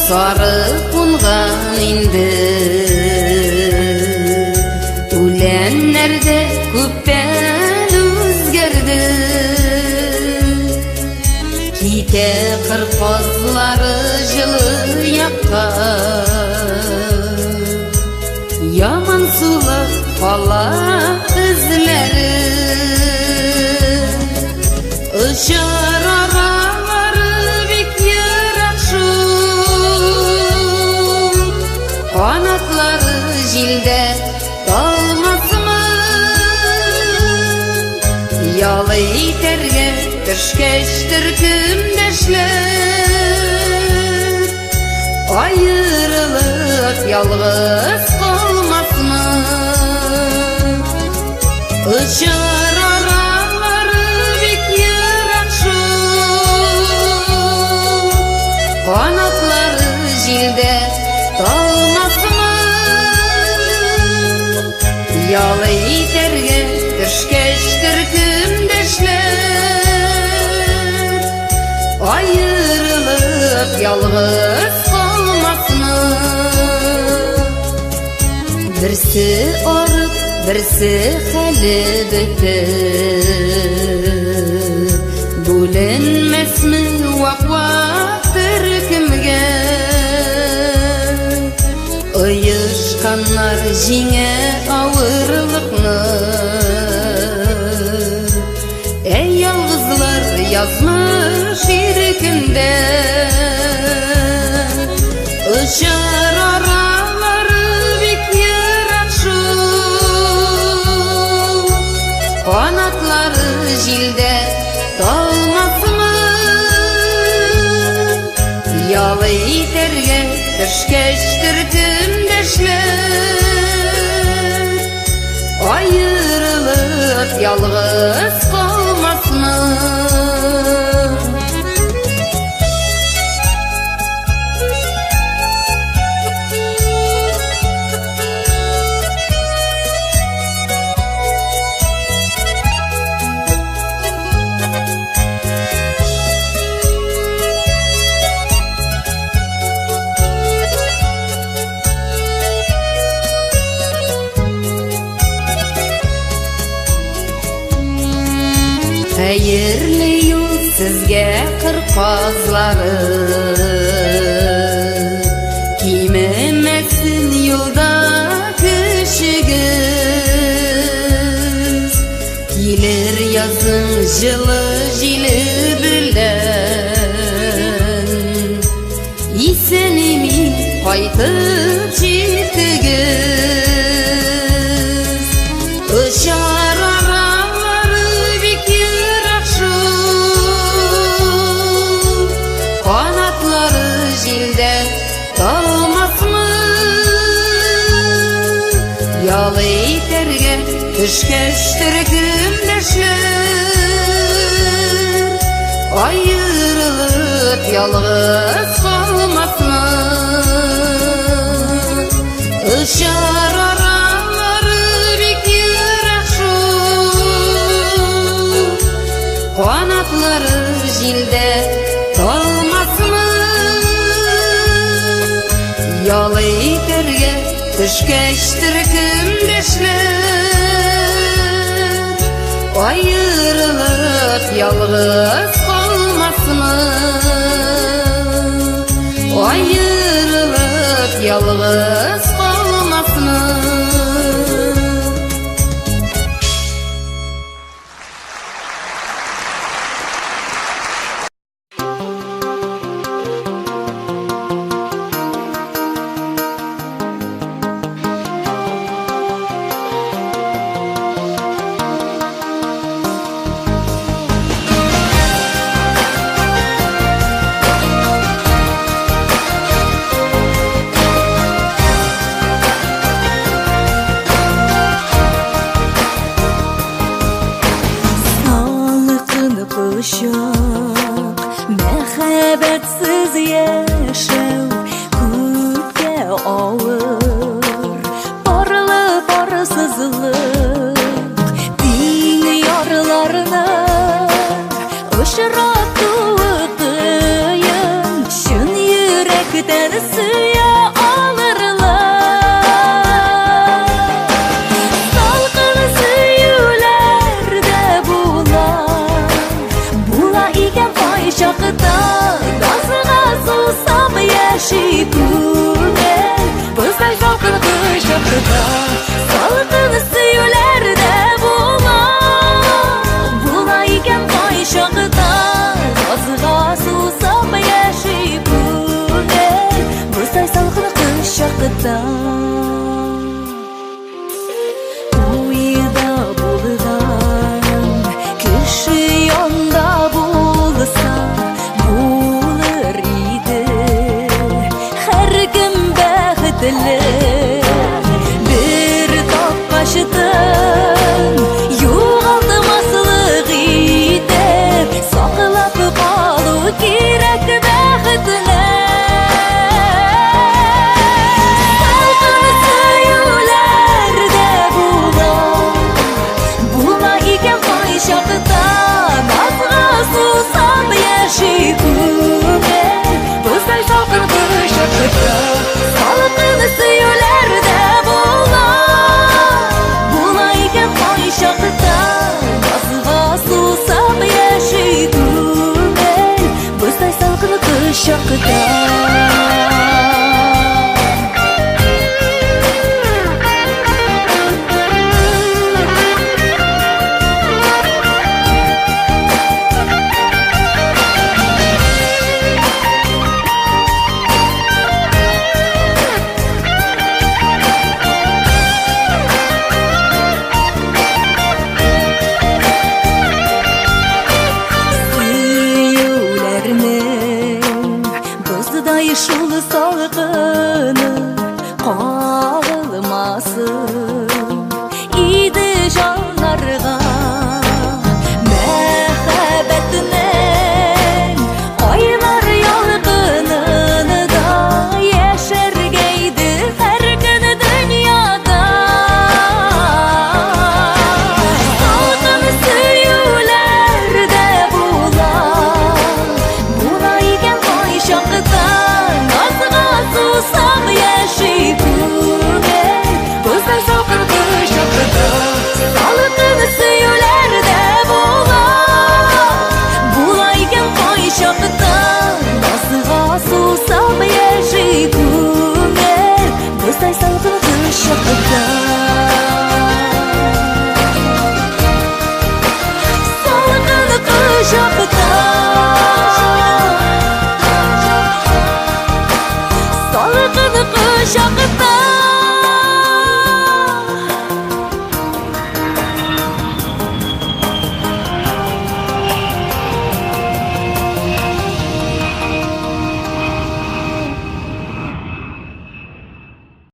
Сары кунган инде. Үләннәр дә күптән үзгәрде. Китә кыр казлары җылы якка. Яман сулып кала эзләре. Очар аралары бик ерак шул. Канатлары җилдә талмасмы? Ял итәргә төшкәч төркемдәшләр, аерылып ялгыз калмасмы? Очар аралары бик ерак шул. Канатлары җилдә талмасмы? Ял итәргә төшкәч төркемдәшләр, аерылып ялгыз калмасмы? Берсе арып, берсе хәле бетеп, бүленмәсме вак-вак төркемгә? Оешканнар җиңә авырлыкны, ә ялгызлар язмыш иркендә. Очар аралары бик ерак шул. Канатлары җилдә талмасмы? Ял итәргә төшкәч төркемдәшләр, аерылып ялгыз калмасмы? Хәерле юл сезгә, кыр казлары, кимемәсен юлда көчегез. Килер язның җылы җиле белән, исән-имин кайтып җитегез. Очар аралары бик ерак шул. Канатлары җилдә талмасмы? Ял итәргә төшкәч төркемдәшләр, аерылып ялгыз калмасмы? Очар аралары бик ерак шул. Канатлары җилдә талмасмы? Ял итәргә төшкәч төркемдәшләр, аерылып ялгыз калмасмы? Аерылып ялгыз калмасмы? Салкын кочак, мәхәббәтсез яшәү күпкә авыр. Парлы парсызлык, тиң ярларны очратуы кыен, чын йөрәктән Кайчакта назга сусап яши күңел, боздай салкын кочакта салкын сөюләр дә була. Була икән кайчакта назга сусап яши күңел, боздай салкын кочакта. Уйда булган кеше янда булса, булыр иде һәркем бәхетле. Бер тапкачтын югалтмаслык итеп саклап калу кирәк бәхетне. Салкын сөюләр дә була, була икән кайчакта.